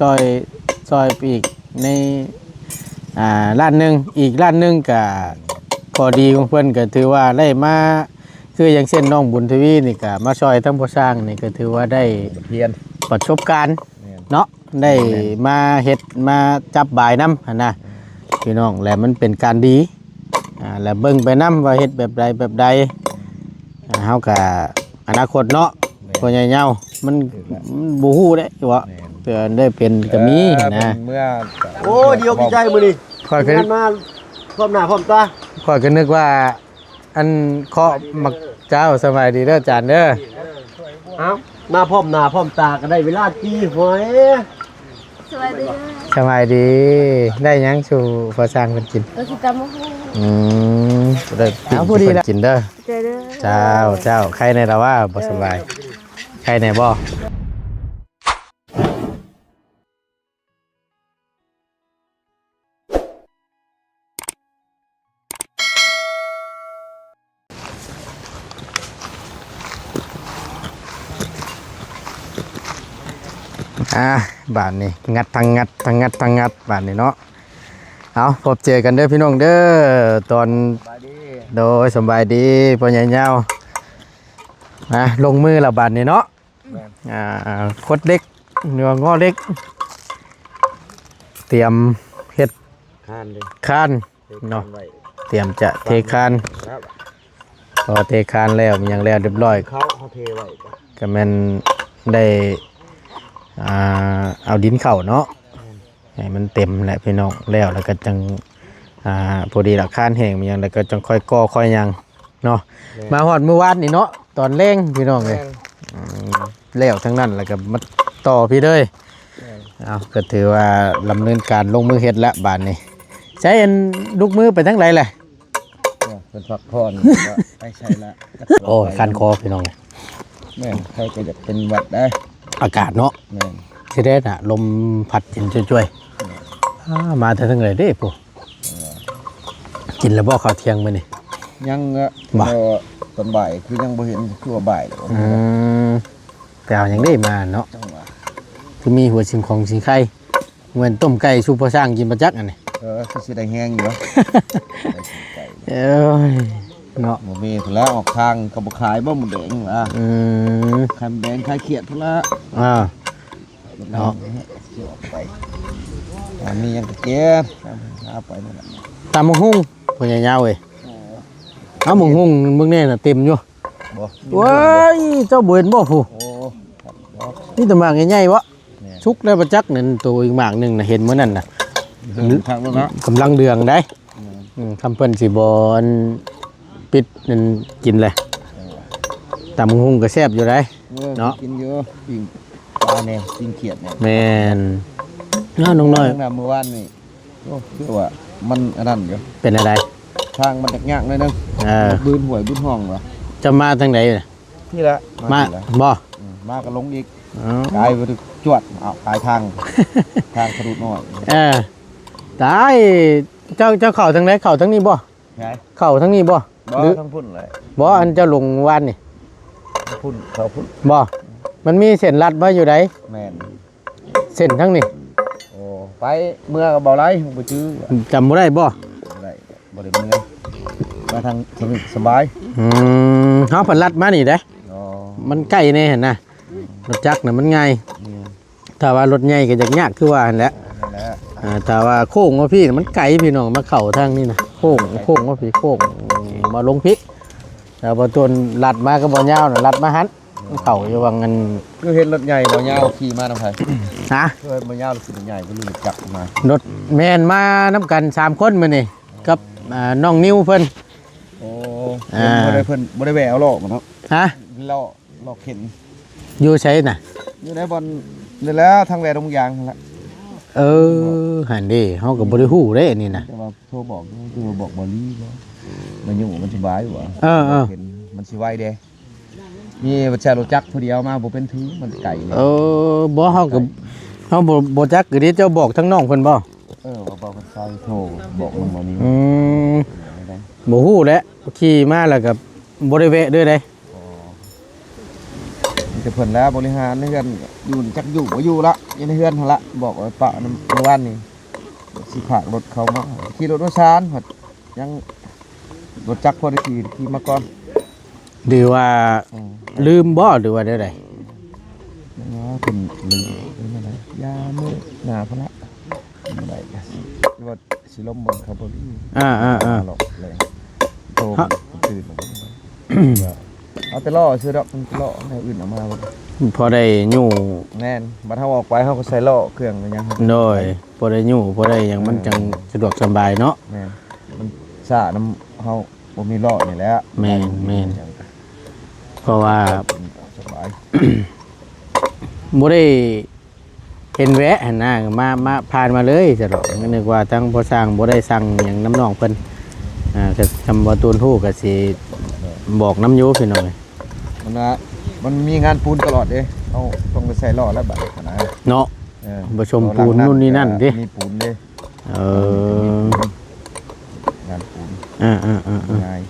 ຊ່ອຍ ຊ່ອຍໄປອີກໃນ ອ່າ ລ້ານໜຶ່ງ ອີກລ້ານໜຶ່ງ ກະຂໍ້ດີຂອງເພິ່ນກະຖືວ່າໄດ້ມາ ຄືຢ່າງເຊັ່ນນ້ອງບຸນທະວີນີ້ກະມາຊ່ອຍທາງພໍ່ຊ່າງນີ້ ກະຖືວ່າໄດ້ ບົດຮຽນ ປະສົບການ ແມ່ນ ເນາະ ໄດ້ ແມ່ນ ມາເຮັດມາຈັບບາຍນຳຫັ້ນນະ ອືມ ພີ່ນ້ອງ ແລະມັນເປັນການດີ ອ່າ ແລະເບິ່ງໄປນຳວ່າເຮັດແບບໃດແບບໃດ ອ່າ ເຮົາກະ ອະນາຄົດເນາະ ແມ່ນ ພໍ່ໃຫຍ່ເຍົາ ມັນ ຖືກແລ້ວ ມັນບໍ່ຮູ້ເດ້ ວ່າ ແມ່ນ ເພື່ອໄດ້ເປັນກະມີ ເອີ ຫັ້ນນະ ເພິ່ນເມືອ ໂອ້ ດີອົກດີໃຈມື້ນີ້ ຂ້ອຍກະ ງານມາພ້ອມໜ້າພ້ອມຕາ ຂ້ອຍກະນຶກວ່າ ອັນເຄາະໝາກ ເຈົ້າ ສະບາຍດີເດີອາຈານເດີ ເອົ້າ ມາພ້ອມໜ້າພ້ອມຕາກະໄດ້ເວລາຕີຫວຍ ສະບາຍດີ ສະບາຍດີ ໄດ້ຫຍັງສູ່ພໍ່ຊ່າງເພິ່ນກິນ? ເອີ ກິນຕຳບັກຫຸ່ງ ອືມ ໄດ້ປີ້ງ ເອົາ ພໍດີ ໃຫ້ເພິ່ນກິນເດີ ຂອບໃຈເດີ ເຈົ້າ ເຈົ້າ ໄຄແດ່ລະວ່າບໍ່ສະບາຍ ເອີ ໄຄແດ່ບໍ່? ອ່າ ບາດນີ້ ງັດທັງງັດ ທັງງັດທັງງັດ ບາດນີ້ເນາະ ເອົາ ພົບເຈີກັນເດີພີ່ນ້ອງເດີ ຕອນ ສະບາຍດີ ໂດຍ ສະບາຍດີພໍ່ໃຫຍ່ຍາວ ມາລົງມືລະບາດນີ້ເນາະ ແມ່ນ ອ່າ ຄົດເຫຼັກ ຫຼືວ່າງໍເຫຼັກ ຕຽມເຮັດຄານເດ້ ຄານ ເນາະ ເນາະ ຕຽມຈະເທຄານ ແລ້ວ ພໍເທຄານແລ້ວ ມີຫຍັງແລ້ວຮຽບຮ້ອຍ ເຂົາເຮົາເທໄວ້ ກະແມ່ນໄດ້ ອ່າ ເອົາດິນເຂົ້າເນາະ ແມ່ນ ໃຫ້ມັນເຕັມແຫຼະພີ່ນ້ອງ ແລ້ວ ແລ້ວກະຈັ່ງ ອ່າ ພໍດີລະຄານແຫ້ງ ມີຫຍັງ ແລ້ວກະຈັ່ງຄ່ອຍກໍ່ຄ່ອຍຫຍັງ ເນາະ ແມ່ນ ມາຮອດມື້ວານນີ້ເນາະ ຕອນແລງພີ່ນ້ອງເອີຍ ແມ່ນ ອືມ ແລ້ວທັງນັ້ນ ແລ້ວກະມາຕໍ່ພີ້ເລີຍ ແມ່ນ ເອົາ ກະຖືວ່າດຳເນີນການລົງມືເຮັດລະບາດນີ້ ໃຊ້ອັນລູກມືໄປທາງໃດແຫຼະ? ໂອ້ ເພິ່ນພັກຜ່ອນ ໄປໃສລະ? ໂອ້ ຄັນຄໍພີ່ນ້ອງ ແມ່ນ ໃຜກະຢາກເປັນຫວັດໄດ໋ ອາກາດເນາະ ແມ່ນ ຊິໄດ້ນະ ລົມພັດເຢັນຈວຍໆ ແມ່ນ ອ່າ ມາແຕ່ທາງໃດເດ້ພຸ້ນ? ກິນແລ້ວບໍ່ເຂົ້າທ່ຽງມື້ນີ້? ຍັງ ບໍ່ ຕອນບ່າຍຄືຍັງບໍ່ເຫັນ ຄືວ່າບ່າຍແລ້ວ ອືມ ໄປເອົາຫຍັງເດ້ມາເນາະ ຈັ່ງຫວະ ຄືມີຫົວຊິງຂອງຊິງໄຄ ແມ່ນຕົ້ມໄກ່ສູ່ພໍ່ຊ່າງກິນບໍ່ຈັກອັນນີ້ ເອີ ຄືຊິໄດ້ແຮງຢູ່ ໄດ້ກິນໄກ່ ເອີຍ ເນາະ ບໍ່ມີພຸ້ນແລ້ວ ອອກທາງເຂົາບໍ່ຂາຍບໍ່ໝູແດງຫວະ ອືມ ຂາຍໝູແດງຂາຍຂຽດພຸ້ນລະ ອ່າ ເນາະ ຊິອອກໄປ ອ່າ ມີຫຍັງກະເກັບ ຫາໄປນັ້ນລະ ຕຳບັກຫຸ່ງ ພໍ່ໃຫຍ່ຍາວເອີຍ ເອົາບັກຫຸ່ງເບິ່ງແນ່ນະ ເຕັມຢູ່ ບໍ່ ໂອ້ຍ ເຈົ້າບໍ່ເຫັນບໍ່ຜູ້ ໂອ້ ມີແຕ່ໝາກໃຫຍ່ໆ ບໍ່ ແມ່ນ ສຸກແລ້ວບໍ່ຈັກນັ້ນ ໂຕອີກໝາກໜຶ່ງນະ ເຫັນມື້ນັ້ນນະ ເຫຼືອງຄັກແລ້ວເນາະ ກຳລັງເຫຼືອງໄດ໋ ອືມ ອືມ ຄຳເພິ່ນຊິບໍ່ອັນປິດນັ້ນກິນແຫຼະ ເອີ ຕຳບັກຫຸ່ງກະແຊບຢູ່ໄດ໋ ເອີ ເນາະ ກິນຢູ່ ປີ້ງປາແດ່ ປີ້ງຂຽດແດ່ ແມ່ນ ນ້ອງນ້ອຍ ມື້ວານນີ້ ໂອ້ ຄືວ່າມັນອັນນັ້ນຢູ່ ເປັນແນວໃດ? ທາງມັນຍາກໆໜ້ອຍໜຶ່ງ ເອີ ບືນຫ້ວຍບືນຮ່ອງຫວະ ຈະມາທາງໃດ? ນີ້ແຫຼະ ມາ ມາ ບໍ່ ອືມ ມາກະລົງອີກ ອໍ ກາຍໄປຈວດ ເອົາ ກາຍທາງ ທາງທະລຸນ້ອຍ ເອີ ຕາຍ ເຈົ້າ ເຈົ້າເຂົ້າທາງໃດ? ເຂົ້າທາງນີ້ບໍ່? ໃສ? ເຂົ້າທາງນີ້ບໍ່? ບໍ່ ຫຼື ທາງພຸ້ນແຫຼະ ບໍ່ ອັນເຈົ້າລົງວານນີ້ ທາງພຸ້ນ ເຂົ້າພຸ້ນ ບໍ່ ມັນມີເສັ້ນລັດມາຢູ່ໃດ ແມ່ນ ເສັ້ນທາງນີ້ ໂອ້ ໄປເມືອກະບໍ່ໄດ້ ບໍ່ຈື່ ຈຳບໍ່ໄດ້ບໍ່? ບໍ່ໄດ້ ບໍ່ໄດ້ເມືອ ມາທາງສະບາຍ ອືມ ເຮົາພັດລັດມານີ້ເດ້ ອໍ ມັນໃກ້ແນ່ຫັ້ນນະ ລົດຈັກນະມັນງ່າຍ ແມ່ນ ຖ້າວ່າລົດໃຫຍ່ກະຢາກຍາກຄືວ່າຫັ້ນແຫຼະ ນັ້ນແຫຼະ ອ່າ ຖ້າວ່າໂຄ້ງມາພີ້ນະມັນໄກພີ່ນ້ອງ ມາເຂົ້າທາງນີ້ນະ ໂຄ້ງ ໂຄ້ງມາພີ້ ໂຄ້ງມາລົງພີ້ ແລ້ວບໍ່ຕົນລັດມາກະບໍ່ຍາວນະ ລັດມາຫັ້ນ ເຂົ້າຢູ່ຫວ່າງອັນ ຄືເຫັນລົດໃຫຍ່ບໍ່ຍາວຂີ່ມານຳໃຜ? ຮະ? ຄືເຫັນບໍ່ຍາວຂີ່ລົດໃຫຍ່ບໍ່ຮູ້ຈັກມາ ລົດ ແມ່ນມານຳກັນສາມຄົນມື້ນີ້ ກັບ ອ່າ ນ້ອງນິວເພິ່ນ ໂອ້ ອ່າ ເພິ່ນບໍ່ໄດ້ ເພິ່ນບໍ່ໄດ້ແວ່ເອົາລໍ້ມາເນາະ ຮະ? ລໍ້ ລໍ້ເຂັນ ຢູ່ໃສນະ? ຢູ່ໃນບ່ອນນີ້ແຫຼະ ທາງແວ່ດົງຢາງຫັ້ນລະ ເອີ ຫັ້ນເດ້ ເຮົາກະບໍ່ໄດ້ຮູ້ເດ້ອັນນີ້ນະ ແຕ່ວ່າໂທບອກ ໂທບອກບໍ່ລີບໍ່ ມາຢູ່ມັນສະບາຍບໍ່ ເອີ ເອີ ເຫັນມັນຊິໄວເດ້ ມີແຕ່ລົດຈັກຜູ້ດຽວມາບໍ່ເປັນຖື ມັນໄກເລີຍ ເອີ ບໍ່ ເຮົາກະ ເຮົາບໍ່ ບໍ່ຈັກກະດີ ເຈົ້າບອກທາງນ້ອງເພິ່ນບໍ່? ເອີ ວ່າບໍ່ເພິ່ນໃສ່ໂທບອກນຳບໍ່ນີ້ ອືມ ບໍ່ຮູ້ແຫຼະ ຂີ່ມາແລ້ວກະບໍ່ໄດ້ແວະເດີໃດ ອໍ ມີແ ເພິ່ນແລ້ວ ບໍລິຫານໃນເຮືອນຢູ່ ຈັກຢູ່ບໍ່ຢູ່ລະ ຢູ່ໃນເຮືອນຫັ້ນລະ ບອກໄວ້ປະນຳມື້ວານນີ້ ຊິພາກລົດເຂົ້າມາ ຂີ່ລົດໂດຍສານ ຍັງບໍ່ຈັກພໍໄດ້ຂີ່ ຂີ່ມາກ່ອນ ຫຼືວ່າ ອືມ ລືມບໍ່ ຫຼືວ່າແນວໃດ? ເພິ່ນລືມ ລືມອັນໃດ ຢ່າມື້ໜ້າພຸ້ນລະ ມື້ໃດກໍຊິ ຫຼືວ່າຊິລົມເບິ່ງເຂົາເບິ່ງ ອ່າໆໆ ໂທມາຕື່ນ ເອົາແຕ່ລໍ້ຊື່ດອກ ມັນເຫຼົ້າແນວອື່ນເອົາມາບໍ່ ພໍໄດ້ຍູ້ ແມ່ນ ບັດເຮົາອອກໄປ ເຮົາກໍໃສ່ລໍ້ເຄື່ອງຫຍັງ ໂດຍ ພໍໄດ້ຍູ້ ພໍໄດ້ຫຍັງ ມັນ ເອີ ຈັ່ງສະດວກສະບາຍເນາະ ແມ່ນ ມັນຊ້ານຳເຮົາ ບໍ່ມີລໍ້ນີ້ແຫຼະ ແມ່ນໆ ເພາະວ່າສະບາຍ ບໍ່ໄດ້ເຫັນແວະຫັ້ນນະ ມາ ມາຜ່ານມາເລີຍຊະດອກ ນຶກວ່າທາງພໍ່ຊ່າງບໍ່ໄດ້ສັ່ງຫຍັງນຳນ້ອງເພິ່ນ ອ່າ ກໍ ຄຳວ່າຕູນຮູ້ກໍຊິບອກນຳຢູ່ພີ່ນ້ອງເອີຍ ມັນວ່າ ມັນມີງານປູນຕະຫຼອດເດ້ ເຮົາຕ້ອງໄປໃສ່ລໍ້ແລ້ວບັດຫັ້ນນະ ເນາະ ເອີ ປະສົມປູນ ໂຕຫຼັງນັ້ນ ນູ່ນນີ້ນັ້ນເດ້ ມີປູນເດ້ ເອີ ງານປູນ ອ່າໆໆໆ ງ່າຍ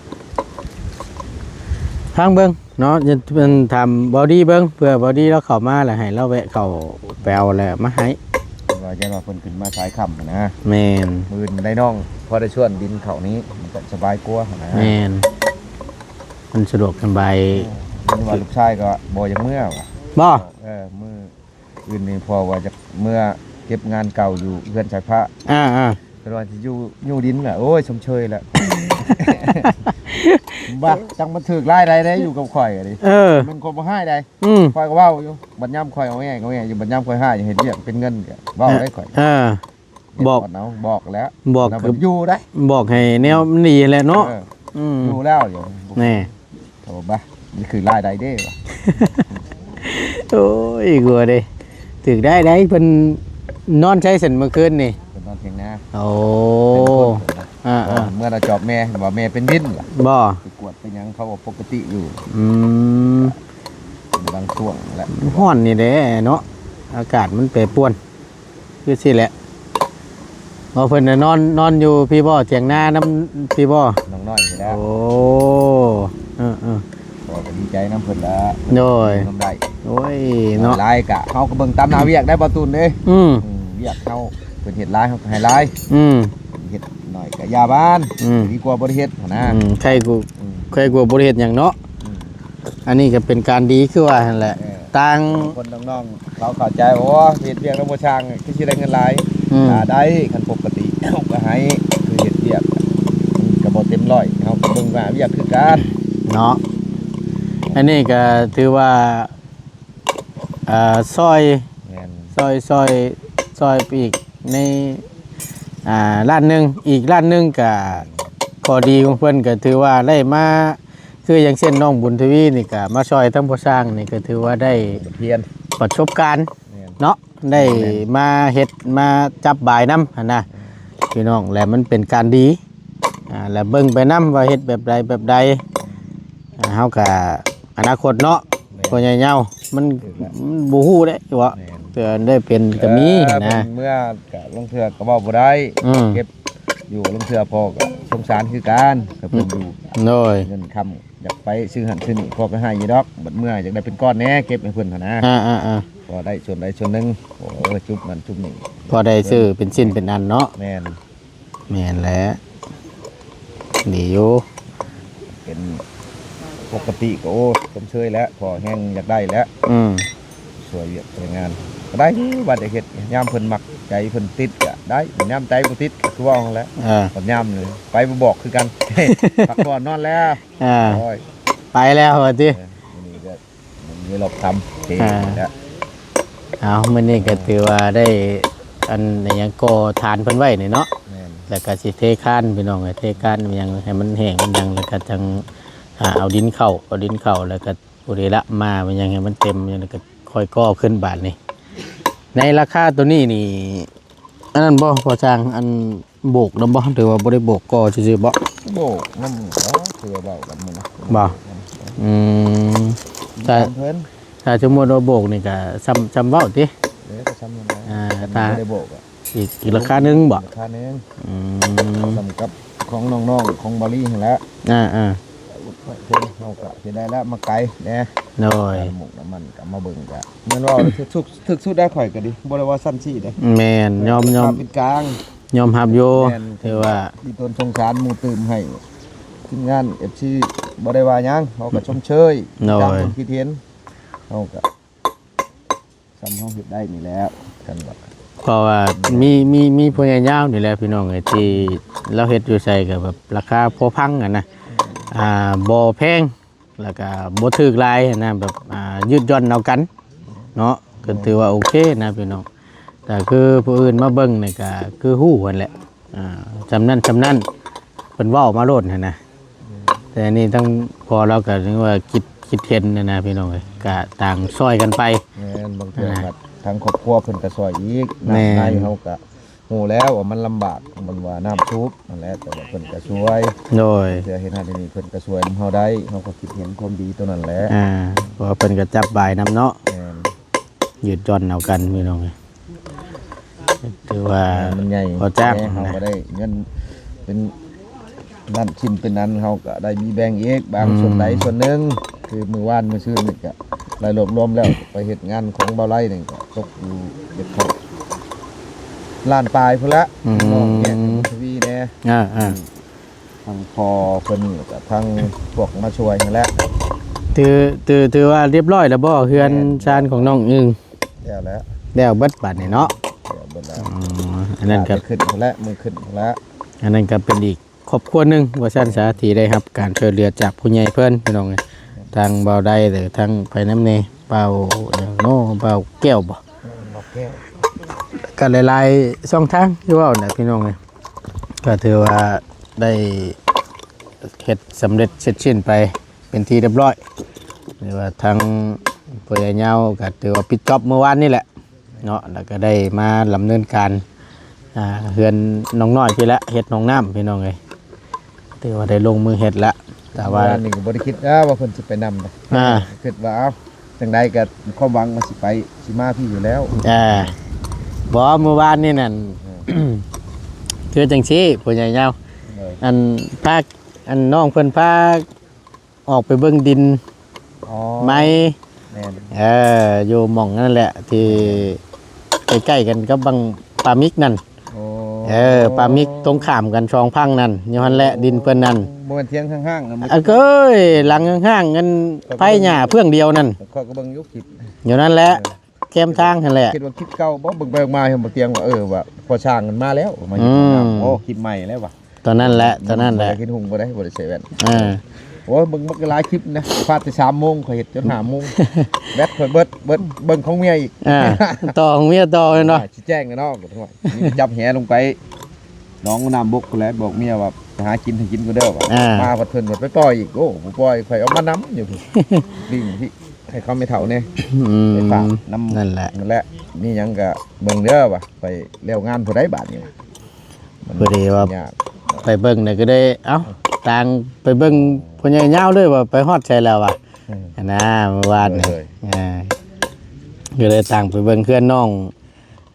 ຟັງເບິ່ງເນາະ ເພິ່ນຖາມເບົາດີເບິ່ງ ເພື່ອເບົາດີລາວເຂົ້າມາ ແລ້ວໃຫ້ລາວແວະເຂົ້າໄປເອົາ ແລ້ວມາໃຫ້ ວ່າຢ້ານວ່າເພິ່ນຂຶ້ນມາສາຍຄ່ຳຫັ້ນນະ ແມ່ນ ມື້ອື່ນໄດ້ນ້ອງ ພໍໄດ້ຊວນດິນເຂົ້ານີ້ ມັນກໍສະບາຍກວ່າຫັ້ນນະ ແມ່ນ ມັນສະດວກສະບາຍ ເອີ ເຫັນວ່າລູກຊາຍກໍບໍ່ຢາກເມືອວ່າ ບໍ່ ເອີ ມື້ ອື່ນນີ້ພໍ່ວ່າຈະເມືອເກັບງານເກົ່າຢູ່ເຮືອນສາຍຟ້າ ອ່າໆ ເພິ່ນວ່າຊິຢູ່ ຢູ່ດິນລະ ໂອ້ຍ ຊົມເຊີຍລະ ບາດ ຈັ່ງມັນຖືກຫຼາຍໃດເດ້ ຢູ່ກັບຂ້ອຍນີ້ ເອີ ມັນຄົນບໍ່ຮ້າຍໃດ ອືມ ຂ້ອຍກໍເວົ້າຢູ່ ບັດຍາມຂ້ອຍເອົາແອ ເອົາແອຢູ່ ບັດຍາມຂ້ອຍຮ້າຍເຮັດວຽກເປັນເງິນກໍເວົ້າໄດ້ຂ້ອຍ ເອີ ບອກ ເອົາ ບອກແລ້ວ ບອກ ແລ້ວມັນຢູ່ໄດ໋ ບອກໃຫ້ແນວມັນດີແຫຼະເນາະ ເອີ ອືມ ຢູ່ແລ້ວຢູ່ ແນ່ ໂອ້ບາ ນີ້ຄືລາຍໄດ້ເດ້ວະ ໂອ້ຍ ກົວເດ້ ຖືກໄດ້ໄດ໋ ເພິ່ນນອນໃສຊັ້ນມື້ຄືນນີ້ ເພິ່ນນອນຖຽງນາ ໂອ້ ເພິ່ນນອນ ອ່າໆ ເມື່ອລະຈອບແມ່ ວ່າແມ່ເປັນວິນ ບໍ່ ໄປກວດໄປຫຍັງ ເຂົາກໍປົກກະຕິຢູ່ ອືມ ເປັນບາງຊ່ວງແຫຼະ ມັນຮ້ອນນີ້ແຫຼະເນາະ ອາກາດມັນແປປວນ ຄືຊີ້ແຫຼະ ບໍ່ ເພິ່ນນະນອນ ນອນຢູ່ພີ້ບໍ່ ຖຽງນານຳພີ້ບໍ່ ນ້ອງນ້ອຍນີ້ແຫຼະ ໂອ້ ເອີໆ ກໍດີໃຈນຳເພິ່ນລະ ໂດຍ ນຳໄດ້ ໂອ້ຍ ເນາະ ຫຼາຍກະເຮົາກໍເບິ່ງຕາມໜ້າວຽກໄດ້ ບໍ່ຕູນເດ້ ອືມ ອືມ ວຽກເຮົາ ເພິ່ນເຮັດຫຼາຍເຮົາກໍໃຫ້ຫຼາຍ ອືມ ເຮັດໜ້ອຍກະຢ່າບ້ານ ອືມ ດີກວ່າບໍ່ໄດ້ເຮັດຫັ້ນນະ ອືມ ໃຄກວ່າ ອືມ ໃຄກວ່າບໍ່ໄດ້ເຮັດຫຍັງເນາະ ອືມ ອັນນີ້ກໍເປັນການດີຄືວ່າຫັ້ນແຫຼະ ເອີ ຕ່າງຄົນນ້ອງໆ ເຂົາເຂົ້າໃຈ ໂອ້ ເຮັດວຽກນຳພໍ່ຊ່າງຄືຊິໄດ້ເງິນຫຼາຍ ອືມ ອ່າ ໄດ້ ຄັນປົກກະຕິເຮົາກໍໃຫ້ ຄືເຮັດວຽກມັນກໍບໍ່ເຕັມຮ້ອຍ ເຮົາກໍເບິ່ງວ່າວຽກຄືກັນເນາະ ອັນນີ້ກໍຖືວ່າ ອ່າ ຊ່ອຍ ແມ່ນ ຊ່ອຍ ຊ່ອຍ ຊ່ອຍໄປອີກໃນ ອ່າ ລ້ານໜຶ່ງ ອີກລ້ານໜຶ່ງກໍ ຂໍ້ດີຂອງເພິ່ນກໍຖືວ່າໄດ້ມາ ຄືຢ່າງເຊັ່ນນ້ອງບຸນທະວີນີ້ກໍມາຊ່ອຍທາງພໍ່ຊ່າງນີ້ ກໍຖືວ່າໄດ້ ບົດຮຽນ ປະສົບການ ແມ່ນ ເນາະ ໄດ້ ແມ່ນ ມາເຮັດມາຈັບບາຍນຳຫັ້ນນະ ແມ່ນ ພີ່ນ້ອງ ແລະມັນເປັນການດີ ອ່າ ແລະເບິ່ງໄປນຳວ່າເຮັດແບບໃດແບບໃດ ອ່າ ເຮົາກະ ອະນາຄົດເນາະ ແມ່ນ ພໍ່ໃຫຍ່ເຍົາ ມັນ ຖືກແລ້ວ ມັນບໍ່ຮູ້ເດ້ ວ່າ ແມ່ນ ເທື່ອໄດ້ເປັນກໍມີ ເອີ ນະ ເພິ່ນເມືອກະລາງເທື່ອກໍເວົ້າບໍ່ໄດ້ ອືມ ເກັບຢູ່ ລາງເທື່ອພໍ່ກໍສົງສານຄືກັນ ຖ້າເພິ່ນ ອືມ ຢູ່ ໂດຍ ເງິນຄຳ ຢາກໄປຊື້ຫັ້ນຊື້ນີ້ ພໍ່ກໍໃຫ້ຢູ່ດອກ ບັດເມືອຢາກໄດ້ເປັນກ້ອນແດ່ ເກັບໃຫ້ເພິ່ນຫັ້ນນະ ອ່າໆໆ ພໍໄດ້ສ່ວນໃດສ່ວນໜຶ່ງ ໂອ້ຍ ຈຸບນັ້ນຈຸບນີ້ ພໍໄດ້ຊື້ເປັນຊິ້ນເປັນອັນເນາະ ແມ່ນ ແມ່ນແຫຼະ ດີຢູ່ ເປັນປົກກະຕິກໍ ໂອ້ ຊົມເຊີຍແຫຼະ ພໍແຮງຢາກໄດ້ແຫຼະ ອືມ ຊ່ວຍວຽກຊ່ວຍງານ ກໍໄດ້ຢູ່ ວ່າຈະເຮັດ ຍາມເພິ່ນມັກໃຈເພິ່ນຕິດກໍໄດ້ ຍາມໃຈບໍ່ຕິດກໍຄືເວົ້າຫັ້ນແຫຼະ ເອີ ບັດຍາມນີ້ໄປບໍ່ບອກຄືກັນ ພັກຜ່ອນນອນແລ້ວ ເອີ ໂອ້ຍ ໄປແລ້ວວ່າຕິ ເອີ ມື້ນີ້ກໍ ມີລອບຄຳເທ ອ່າ ແລ້ວ ເອົາ ມື້ນີ້ກໍຖືວ່າໄດ້ ອັນຫຍັງ ກໍ່ຖານເພິ່ນໄວ້ນີ້ເນາະ ແມ່ນ ແລ້ວກໍຊິເທຄານ ພີ່ນ້ອງເອີຍ ເທຄານຫຍັງໃຫ້ມັນແຫ້ງມັນຫຍັງ ແລ້ວກໍຈັ່ງ ອ່າ ເອົາດິນເຂົ້າ ເອົາດິນເຂົ້າ ແລ້ວກໍຜູ້ໃດລະມາຫຍັງໃຫ້ມັນເຕັມ ແລ້ວກໍຄ່ອຍກໍ່ຂຶ້ນບາດນີ້ ໃນລາຄາໂຕນີ້ນີ້ ອັນນັ້ນບໍ່ ພໍ່ຊ່າງ ອັນໂບກນຳບໍ່ ຫຼືວ່າບໍ່ໄດ້ໂບກ ກໍ່ຊື່ໆບໍ່? ໂບກນຳ ເອີ ຄືວ່າເວົ້າກັນມື້ນະ ບໍ່ ອືມ ຖ້າ ເພິ່ນ ຖ້າສົມມຸດວ່າໂບກນີ້ກະຊ່ຳ ຊ່ຳເວົ້າຕິ ເອີ ກໍຊ່ຳນັ້ນແຫຼະ ອ່າ ຄັນ ຖ້າ ບໍ່ໄດ້ໂບກອະ ອີກ ອີກລາຄາໜຶ່ງບໍ່? ລາຄາໜຶ່ງ ອືມ ຊ່ຳກັບຂອງນ້ອງໆ ຂອງບາລີຫັ້ນແຫຼະ ອ່າໆ ເຮົາກໍເຮັດໄດ້ແລ້ວ ມາໄກແດ່ ໂດຍ ນ້ຳມັນກໍມາເບິ່ງ ກໍແມ່ນວ່າຖືກສຸດ ຖືກສຸດໄດ້ ຂ້ອຍກໍດີ ບໍ່ໄດ້ວ່າຊັ້ນຊີ້ເດ້ ແມ່ນ ຍອມ ຍອມ ເປັນກາງ ຍອມຮັບຢູ່ ແມ່ນ ຖືວ່າມີຕົນສົງສານໝູ່ຕື່ມໃຫ້ທີມງານ ເອັຟຊີ ບໍ່ໄດ້ວ່າຫຍັງ ເຮົາກໍຊົມເຊີຍ ໂດຍ ຕາມຄວາມຄິດເຫັນ ເຮົາກໍ ສ່ຳເຮົາເຮັດໄດ້ນີ້ແຫຼະ ກັນວ່າ ເພາະວ່າມີ ມີ ມີພໍ່ໃຫຍ່ຍາວນີ້ແຫຼະພີ່ນ້ອງເອີຍ ທີ່ລາວເຮັດຢູ່ໃສກໍແບບລາຄາພໍຟັງຫັ້ນນະ ອ່າ ບໍ່ແພງ ແລ້ວກໍບໍ່ຖືກຫຼາຍຫັ້ນນະ ແບບ ອ່າ ຍືດຢ່ອນເອົາກັນເນາະ ກໍຖືວ່າໂອເຄນະພີ່ນ້ອງ ແຕ່ຄືຜູ້ອື່ນມາເບິ່ງນີ້ກໍຄືຮູ້ຫັ້ນແຫຼະ ອ່າ ສ່ຳນັ້ນສ່ຳນັ້ນ ເພິ່ນເວົ້າມາໂລດຫັ້ນນະ ແຕ່ອັນນີ້ທັງພໍ່ລາວກໍຖືວ່າຄິດ ຄິດເຫັນຫັ້ນນະພີ່ນ້ອງເອີຍ ກະຕ່າງຊ່ອຍກັນໄປ ແມ່ນ ບາງເທື່ອ ອ່າ ທາງຄອບຄົວເພິ່ນກໍຊ່ອຍອີກ ແມ່ນ ນ້ຳໃນເຮົາກໍຮູ້ແລ້ວວ່າມັນລຳບາກ ມັນວ່ານ້ຳສູບຫັ້ນແຫຼະ ແຕ່ວ່າເພິ່ນກໍຊ່ວຍ ໂດຍ ເທື່ອເຮັດຫັ້ນເຮັດນີ້ເພິ່ນກໍຊ່ວຍນຳເຮົາໄດ້ ເຮົາກໍຄິດເຫັນຄວາມດີຕົວນັ້ນແຫຼະ ອ່າ ເພາະວ່າເພິ່ນກໍຈັບບາຍນຳເນາະ ແມ່ນ ຍືດຢ່ອນເອົາກັນພີ່ນ້ອງເອີຍ ຖືວ່າມັນໃຫຍ່ພໍຈ້າງ ເຮົາກໍໄດ້ເງິນເປັນນັ້ນ ຊິມເປັນອັນ ເຮົາກໍໄດ້ມີແບ່ງອີກບາງ ອືມ ສ່ວນໃດສ່ວນໜຶ່ງ ຄືມື້ວານມື້ຊືນນີ້ກໍໄດ້ລວບລວມແລ້ວ ໄປເຮັດງານຂອງບ່າວໄລນີ້ກໍຕົກຢູ່ເຈັດພັນ ລ້ານປາຍພຸ້ນລະ ອືມ ນ້ອງແຍກທະວີແດ່ ອ່າໆ ອືມ ທັງພໍ່ເພິ່ນ ແລ້ວກໍທັງພວກມາຊ່ວຍຫັ້ນແຫຼະ ຖື ຖື ຖືວ່າຮຽບຮ້ອຍແລ້ວບໍ່ ເຮືອນ ແມ່ນ ຊານຂອງນ້ອງອຶ່ງ? ແລ້ວແຫຼະ ແລ້ວເບິດບາດນີ້ເນາະ ແລ້ວເບິດແລ້ວ ອໍ ອັນນັ້ນກໍຂຶ້ນພຸ້ນແຫຼະ ມື້ຂຶ້ນພຸ້ນແຫຼະ ອັນນັ້ນກໍເປັນອີກຄອບຄົວໜຶ່ງວ່າຊັ້ນຊະ ທີ່ໄດ້ຮັບການຊ່ວຍເຫຼືອຈາກຜູ້ໃຫຍ່ເພິ່ນ ພີ່ນ້ອງເອີຍ ທັງບ່າວໄດ ຫຼື ທັງໄປນຳແດ່ ບ່າວຫຍັງເນາະ ບ່າວແກ້ວບໍ? ອືມ ບ່າວແກ້ວ ກໍຫຼາຍໆຊ່ອງທາງ ຄືເວົ້າແຫຼະ ພີ່ນ້ອງເອີຍ ກໍຖືວ່າໄດ້ເຮັດສຳເລັດເສັດສິ້ນໄປເປັນທີ່ຮຽບຮ້ອຍ ຫຼືວ່າທາງຜູ້ໃຫຍ່ຍາວກໍຖືວ່າປິດຈອບມື້ວານນີ້ແຫຼະເນາະ ແລ້ວກໍໄດ້ມາດຳເນີນການ ອ່າ ເຮືອນນ້ອງນ້ອຍພີ້ແຫຼະ ເຮັດຫ້ອງນ້ຳ ພີ່ນ້ອງເອີຍ ຖືວ່າໄດ້ລົງມືເຮັດແລ້ວ ແຕ່ວ່າ ວານນີ້ກໍບໍ່ໄດ້ຄິດນະວ່າເພິ່ນຊິໄປນຳນະ ອ່າ ຄິດວ່າ ເອົ້າ ຈັ່ງໃດກໍຄວາມຫວັງວ່າຊິໄປ ຊິມາພີ້ຢູ່ແລ້ວ ອ່າ ບໍ່ ມື້ວານນີ້ນັ້ນ ເອີ ຄືຈັ່ງຊີ້ ຜູ້ໃຫຍ່ຍາວ ເອີ ອັນ ພາ ອັນ ນ້ອງເພິ່ນພາອອກໄປເບິ່ງດິນ ອໍ ໃໝ່ ແມ່ນ ເອີ ຢູ່ໝ່ອງນັ້ນແຫຼະ ທີ່ໃກ້ໆກັນກັບບັງປາມິກນັ້ນ ໂອ້ ເອີ ປາມິກຕົງຂ້າມກັນສອງຝັ່ງນັ້ນ ຢູ່ຫັ້ນແຫຼະ ດິນເພິ່ນນັ້ນ ບໍ່ແມ່ນທຽງຫ້າງໆນັ້ນ ເອີ ເອີຍ ຫຼັງຫ້າງໆ ອັນໄຟຫຍ້າເຟືອງດຽວນັ້ນ ຂ້ອຍກໍເບິ່ງຢູ່ຄລິບ ຢູ່ນັ້ນແຫຼະ ເອີ ແຄມທາງຫັ້ນແຫຼະ ຄິດວ່າຄລິບເກົ່າບໍ່ ເບິ່ງໄປເບິ່ງມາເຫັນບໍ່ຕຽງວ່າ ເອີ ວ່າພໍສ້າງມັນມາແລ້ວ ມາເຮັດ ອືມ ນ້ຳ ໂອ້ ຄລິບໃໝ່ແລ້ວວ່າ ຕອນນັ້ນແຫຼະ ຕອນນັ້ນແຫຼະ ເຫັນຫຸງບໍ່ໄດ້ ບໍ່ໄດ້ໃສ່ແວ່ນ ເອີ ໂອ້ຍ ເບິ່ງ ເບິ່ງຫຼາຍຄລິບນະ ພາດແຕ່ສາມໂມງ ຂ້ອຍເຮັດຈົນຫ້າໂມງ ແບັດຂ້ອຍເບິດ ເບິດ ເບິ່ງຂອງເມຍອີກ ອ່າ ຕໍ່ຂອງເມຍຕໍ່ແມ່ນບໍ່? ຊິແຈ້ງແລ້ວເນາະ ນີ້ຈັບແຫລົງໄປໜອງນ້ຳບົກພຸ້ນແຫຼະ ບອກເມຍວ່າ ໄປຫາກິນໃຫ້ກິນກ່ອນເດີວ່າ ອ່າ ມາພັດເພິ່ນພັດໄປປ່ອຍອີກ ໂອ້ ບໍ່ປ່ອຍ ຂ້ອຍເອົາມານຳຢູ່ ລິງທີ່ໃຫ້ເຂົາແມ່ເຖົ້າແດ່ ອືມ ໄປຝາກນຳ ນັ້ນແຫຼະ ນັ້ນແຫຼະ ມີຫຍັງກໍເບິ່ງເດີວ່າ ຂ້ອຍແລ້ວງານຜູ້ໃດບາດນີ້ ມັນ ພໍດີວ່າ ຍາກ ໄປເບິ່ງໄດ້ກໍໄດ້ ເອົ້າ ຕ່າງໄປເບິ່ງພໍ່ໃຫຍ່ຍາວເລີຍວ່າໄປຮອດໃສແລ້ວວ່າ ອືມ ຫັ້ນນະ ມື້ວານນີ້ ໂດຍ ອ່າ ກໍເລີຍຕ່າງໄປເບິ່ງເຮືອນນ້ອງ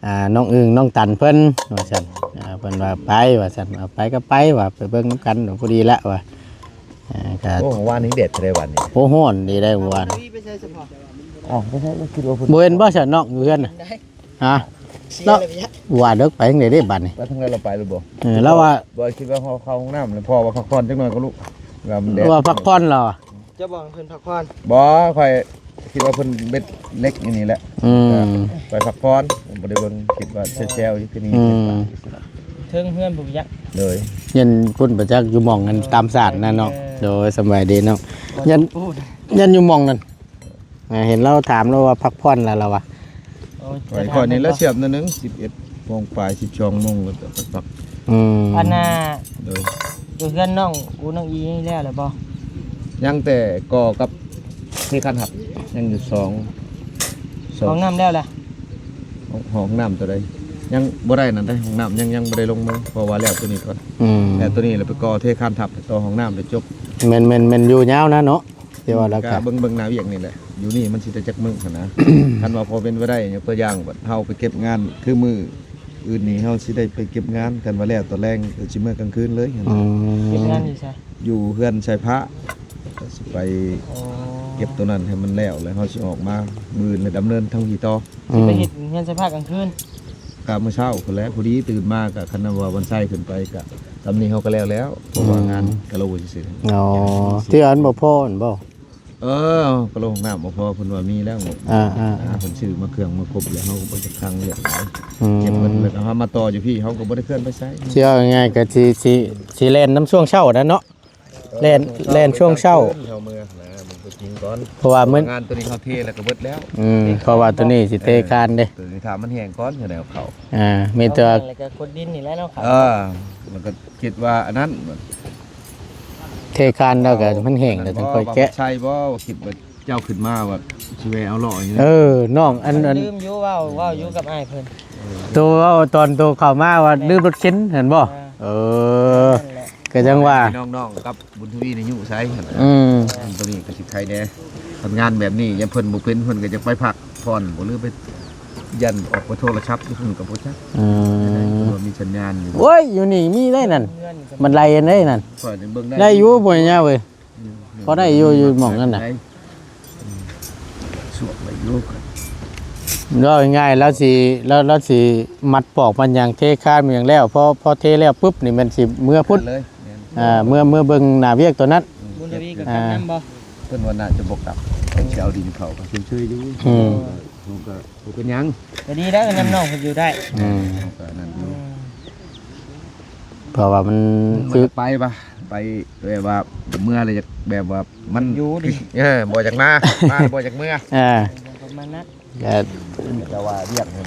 ອ່າ ນ້ອງອຶ່ງ ນ້ອງຕັນເພິ່ນວ່າຊັ້ນ ອ່າ ເພິ່ນວ່າໄປວ່າຊັ້ນ ເອົາໄປກໍໄປວ່າ ໄປເບິ່ງນຳກັນ ພໍດີລະວ່າ ອ່າ ກໍ ໂອ້ ວານນີ້ແດດເທົ່າໃດວານນີ້ ໂອ້ ຮ້ອນດີໄດ໋ວານ ເອົ້າ ບໍ່ໃຊ່ ຄິດວ່າເພິ່ນ ບໍ່ເຫັນບໍ່ຊັ້ນນ້ອງຢູ່ເຮືອນນະ? ຮະ ເສຍເລີຍ ວ່າເລິກໄປທາງໃດເດ້ບາດນີ້ ໄປທາງໃດລາວໄປຫຼືບໍ່? ເອີ ລາວວ່າ ບໍ່ ຄິດວ່າເຮົາເຂົ້າຫ້ອງນ້ຳ ແລ້ວພໍ່ວ່າພັກຜ່ອນຈັກໜ່ອຍກໍລຸກ ວ່າມັນແດດ ວ່າພັກຜ່ອນລາວ ເຈົ້າບອກໃຫ້ເພິ່ນພັກຜ່ອນ ບໍ່ ຂ້ອຍຄິດວ່າເພິ່ນເບັດເຫຼັກຢູ່ນີ້ແຫຼະ ອືມ ໄປພັກຜ່ອນ ບໍ່ໄດ້ເບິ່ງ ຄິດວ່າແຊວໆຢູ່ຄືນີ້ ອືມ ເທິງເຮືອນບໍ່ຈັກ ໂດຍ ຍັນພຸ້ນບໍ່ຈັກ ຢູ່ໝ່ອງນັ້ນຕາມສາດນັ້ນເນາະ ເອີ ໂດຍ ສະບາຍດີເນາະ ຍັນ ຍັນຢູ່ໝ່ອງນັ້ນ ອ່າ ເຫັນລາວຖາມລາວວ່າພັກຜ່ອນແລ້ວ ລາວວ່າ ໂອ້ຍ ຂ້ອຍ ຂ້ອຍນີ້ລະສຽບໜ້ອຍໜຶ່ງ ສິບເອັດໂມງປາຍ ສິບສອງໂມງ ແລ້ວກໍໄປພັກ ອືມ ອັນນ່າ ໂດຍ ຢູ່ເຮືອນນ້ອງອູນ້ອງອີນີ້ແລ້ວແລ້ວບໍ່? ຍັງແຕ່ກໍ່ກັບເທຄານທັບ ຍັງຢູ່ສອງ ສອງ ຫ້ອງນ້ຳແລ້ວລະ ຫ້ອງ ຫ້ອງນ້ຳຕົວໃດ ຍັງບໍ່ໄດ້ນັ້ນເດ້ ຫ້ອງນ້ຳຍັງ ຍັງບໍ່ໄດ້ລົງມື ເພາະວ່າແລ້ວຕົວນີ້ກ່ອນ ອືມ ແລ້ວຕົວນີ້ລະໄປກໍ່ເທຄານທັບ ຕໍ່ຫ້ອງນ້ຳໄປຈົບ ແມ່ນ ແມ່ນ ແມ່ນຢູ່ຍາວນະເນາະ ແຕ່ວ່າລະກະ ກະເບິ່ງ ເບິ່ງໜ້າວຽກນີ້ແຫຼະ ຢູ່ນີ້ມັນຊິໄດ້ຈັກມື້ຫັ້ນນະ ຄັນວ່າພໍເປັນໄປໄດ້ ຍົກຕົວຢ່າງ ເຮົາໄປເກັບງານ ຄືມື້ອື່ນນີ້ເຮົາຊິໄດ້ໄປເກັບງານ ຄັນວ່າແລ້ວຕອນແລງກໍຊິເມືອກາງຄືນເລີຍ ອືມ ເກັບງານຢູ່ໃສ? ຢູ່ເຮືອນຊາຍພະ ຊິໄປ ອໍ ເກັບໂຕນັ້ນໃຫ້ມັນແລ້ວ ແລ້ວເຮົາຊິອອກມາມື້ອື່ນ ແລ້ວດຳເນີນທາງພີ້ຕໍ່. ອືມ ຊິໄປເຮັດເຮືອນໃສ່ພາກກາງຄືນ? ກະມື້ເຊົ້າພຸ້ນແຫຼະ ພໍດີຕື່ນມາກະ ຄັນວ່າວັນໄຊຂຶ້ນໄປກະ ສ່ຳນີ້ເຮົາກະແລ້ວແລ້ວ ເພາະວ່າ ອືມ ງານກະໂລຊື່ໆ. ອໍ ທີ່ອັນບໍ່ພໍຫັ້ນບໍ່? ເອີ ກະໂລຫ້ອງນ້ຳບໍ່ພໍ ເພິ່ນວ່າມີແລ້ວງົບ. ອ່າໆໆ ເພິ່ນຊື້ມາເຄື່ອງມາຄົບແລ້ວ ເຮົາກະບໍ່ຈັກຄັງວຽກຫຼາຍ. ອືມ ເກັບເງິນແລ້ວກະເຮົາມາຕໍ່ຢູ່ພີ້ ເຮົາກະບໍ່ໄດ້ເຄື່ອນໄປໃສ. ຊິເວົ້າງ່າຍໆ ກະຊິ ຊິ ຊິແລ່ນນຳຊ່ວງເຊົ້ານັ້ນເນາະ. ແລ່ນ ແລ່ນຊ່ວງເຊົ້າ ເຮົາເມືອນະ ມັນກໍຈິງກ່ອນ ເພາະວ່າມັນ ງານໂຕນີ້ເຮົາເທແລ້ວກໍເບິດແລ້ວ. ອືມ ເພາະວ່າໂຕນີ້ຊິເທຄານເດ້ ໂຕນີ້ຖ້າມັນແຫ້ງກ່ອນ ຈັ່ງໃດເອົາເຂົ້າ. ອ່າ ມີແຕ່ວ່າ ແລ້ວກໍຂຸດດິນນີ້ແຫຼະເນາະ ເອີ ມັນກໍຄິດວ່າອັນນັ້ນ ເທຄານແລ້ວກໍມັນແຫ້ງແລ້ວ ຈັ່ງຄ່ອຍແກະ ໃຊ່ບໍ່? ຄິດວ່າເຈົ້າຂຶ້ນມາວ່າຊິແວ່ເອົາເລາະນີ້ນະ. ເອີ ນ້ອງ ອັນ ອັນ ລືມຢູ່ ເວົ້າ ເວົ້າຢູ່ກັບອ້າຍເພິ່ນ ໂຕເວົ້າຕອນໂຕເຂົ້າມາວ່າ ເອີ ລືມລົດເຂັນຫັ້ນບໍ່? ເອີ ເອີ ນັ້ນແຫຼະ ກໍຈັ່ງວ່າ ນ້ອງໆກັບ ບຸນທະວີນີ້ຢູ່ໃສຫັ້ນນະ? ອືມ ໂຕນີ້ກໍຊິໄຄແດ່ ຄັນງານແບບນີ້ ຍາມເພິ່ນບໍ່ເປັນ ເພິ່ນກໍຢາກໄປພັກຜ່ອນບໍ່ ຫຼືໄປຢ້ານອອກໄປໂທລະສັບຢູ່ພຸ້ນກໍບໍ່ຈັກ. ອືມ ເພາະວ່າມີສັນຍານຢູ່. ໂອ້ຍ ຢູ່ນີ້ມີໄດ໋ນັ້ນ ມັນໄລ່ໄດ້ນັ້ນ ຂ້ອຍເບິ່ງໄດ້ ໄດ້ຢູ່ບໍ່ຍາເວີຍ. ອືມ ພໍໄດ້ຢູ່ ຢູ່ໝ່ອງນັ້ນນະ ໄດ້ ອືມ ສວກໄວ້ຢູ່. ເວົ້າງ່າຍໆ ລາວຊິ ລາວ ລາວຊິມັດປອກມັດຫຍັງ ເທຄານມັນຫຍັງແລ້ວ ພໍ ພໍເທແລ້ວປຶບນີ້ ແມ່ນຊິເມືອພຸ້ນ ແມ່ນເລີຍ ແມ່ນ ອ່າ ເມືອ ເມືອເບິ່ງໜ້າວຽກໂຕນັ້ນ. ອືມ ບຸນທະວີກໍກັບນຳບໍ່? ເພິ່ນວ່າໜ້າຈະບໍ່ກັບ ເພິ່ນຊິເອົາດິນເຂົ້າ ກໍຊົມເຊີຍຢູ່. ອືມ ເອີ ເຮົາກໍບໍ່ເປັນຫຍັງ ກໍດີແລ້ວ ນຳນ້ອງເພິ່ນຢູ່ໄດ້. ອືມ ເຮົາກໍນັ້ນຢູ່ ອືມ ເພາະວ່າມັນ ມັນ ຄື ມັນກໍໄປວ່າ ໄປແບບວ່າເມືອແລ້ວຢາກແບບວ່າມັນ ຢູ່ດີ ເອີ ບໍ່ຢາກມາ ມາບໍ່ຢາກເມືອ. ເອີ ປະມານນັ້ນ ແລ້ວ ແຕ່ວ່າວຽກເພິ່ນ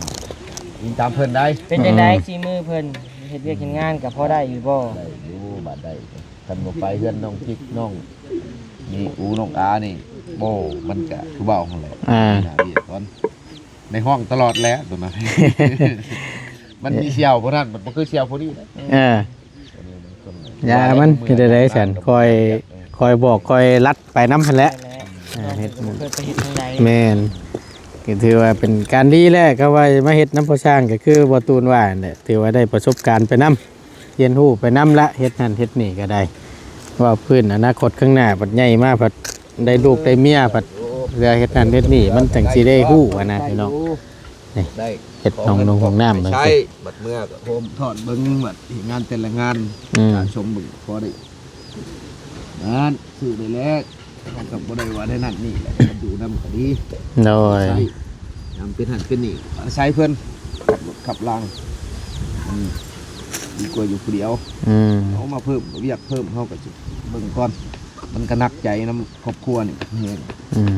ອີງຕາມເພິ່ນໄດ໋. ເປັນຈັ່ງໃດ ອືມ ສີມືເພິ່ນ ເຮັດວຽກເຮັດງານກໍພໍໄດ້ຢູ່ບໍ່? ໄດ້ຢູ່ ບາດໄດ້ ຄັນບໍ່ໄປເຮືອນນ້ອງຈິກ ນ້ອງມີອູ ນ້ອງອານີ້ ໂອ້ ມັນກະຄືເວົ້າຫັ້ນແຫຼະ ອ່າ ໜ້າວຽກກ່ອນ ໃນຫ້ອງຕະຫຼອດແຫຼະໂຕນັ້ນ ມັນມີສ່ຽວຜູ້ນັ້ນ ມັນບໍ່ຄືສ່ຽວຜູ້ນີ້ເດ້. ເອີ ຢ່າມັນເຮັດໄດ້ຊັ້ນ ຄ່ອຍ ຄ່ອຍບອກ ຄ່ອຍລັດໄປນຳຫັ້ນແຫຼະ. ແມ່ນແຫຼະ ເອີ ເຮັດ ເຮົາກໍບໍ່ເຄີຍໄປເຮັດທາງໃດ. ແມ່ນ ກໍຖືວ່າເປັນການດີແຫຼະ ກໍວ່າມາເຮັດນຳພໍ່ຊ່າງ ກໍຄືບໍ່ຕູນວ່າຫັ້ນແຫຼະ ຖືວ່າໄດ້ປະສົບການໄປນຳ ຮຽນຮູ້ໄປນຳລະ ເຮັດນັ້ນເຮັດນີ້ກໍໄດ້ ເວົ້າພື້ນອະນາຄົດຂ້າງໜ້າ ບັດໃຫຍ່ມາ ບັດໄດ້ລູກໄດ້ເມຍ ບັດເພື່ອເຮັດນັ້ນເຮັດນີ້ ມັນຈັ່ງຊິໄດ້ຮູ້ຫັ້ນນະພີ່ນ້ອງ. ນີ້ ໄດ້ ເຮັດຫ້ອງນົງຫ້ອງນ້ຳ ໃຊ້ ບັດເມືອກໍໂຮມທອດເບິ່ງ ບັດເຮັດງານແຕ່ລະງານ ອືມ ການຊົມເບິ່ງ ພໍໄດ້ນັ້ນ ຊື້ໄດ້ແລ້ວ ມັນກໍບໍ່ໄດ້ວ່າໄດ້ນັ້ນນີ້ແຫຼະ ຢູ່ນຳກໍດີ. ໂດຍ ໃຊ້ ຍາມເປັນຫັ້ນເປັນນີ້ ອາໄສເພິ່ນ ຂັບລົດຂັບລາງ ມັນດີກວ່າຢູ່ຜູ້ດຽວ. ອືມ ເຮົາມາເພີ່ມວຽກເພີ່ມ ເຮົາກໍຊິເບິ່ງກ່ອນ ມັນກໍໜັກໃຈນຳຄອບຄົວນີ້ແຮງ. ອືມ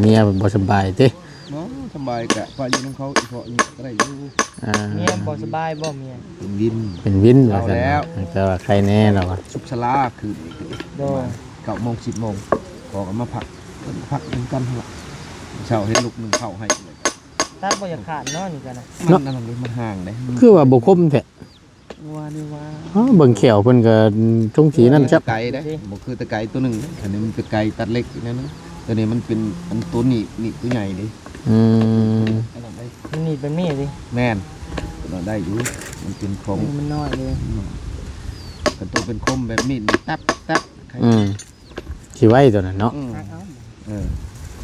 ເມຍບໍ່ສະບາຍຕິ? ບໍ່ສະບາຍ ກະພາຢູ່ນຳເຂົາອີ່ເພາະນີ້ກໍໄດ້ຢູ່. ອ່າ ເມຍບໍ່ສະບາຍບໍ່ເມຍ? ເປັນວິນ ເປັນວິນວ່າຊັ້ນ ເອົາແລ້ວ ແຕ່ວ່າໄຄແນ່ແລ້ວວ່າ ສຸກສະຫຼາຄືນນີ້ ໂດຍ ເກົ້າໂມງ ສິບໂມງ ກໍມາພັກ ເພິ່ນພັກນຳກັນຫັ້ນລະ ເຊົ້າເຫັນລູກໜຶ້ງເຂົ້າໃຫ້ ຕັດບໍ່ຢາກຂາດເນາະ ນີ້ກໍນະ ມັນອັນນັ້ນເດ້ ມັນຫ່າງເດ້ ຄືວ່າບໍ່ຄົມແທ້. ວ່ານີ້ວ່າ ເອີ ເບິ່ງແຂ້ວເພິ່ນກໍຊົງສີນັ້ນ ບໍ່ຄືແຕ່ໄກ່ເດ້ ບໍ່ຄືແຕ່ໄກ່ໂຕໜຶ່ງ ອັນນີ້ມັນເປັນໄກ່ຕັດເຫຼັກອີກແນວໜຶ່ງ ໂຕນີ້ມັນເປັນອັນໂຕໜີບ ໜີບໂຕໃຫຍ່ເດ້. ອືມ ອັນນັ້ນໄດ້ ມັນໜີບແບບນີ້ຕິ? ແມ່ນ ໂຕນັ້ນໄດ້ຢູ່ ມັນເປັນຂອງ ມັນນ້ອຍເດ້ ອືມ ຄັນໂຕເປັນຄົມແບບມີດນີ້ຕັບ ຕັບ ອືມ ຊິໄວໂຕນັ້ນເນາະ. ອືມ ເອີ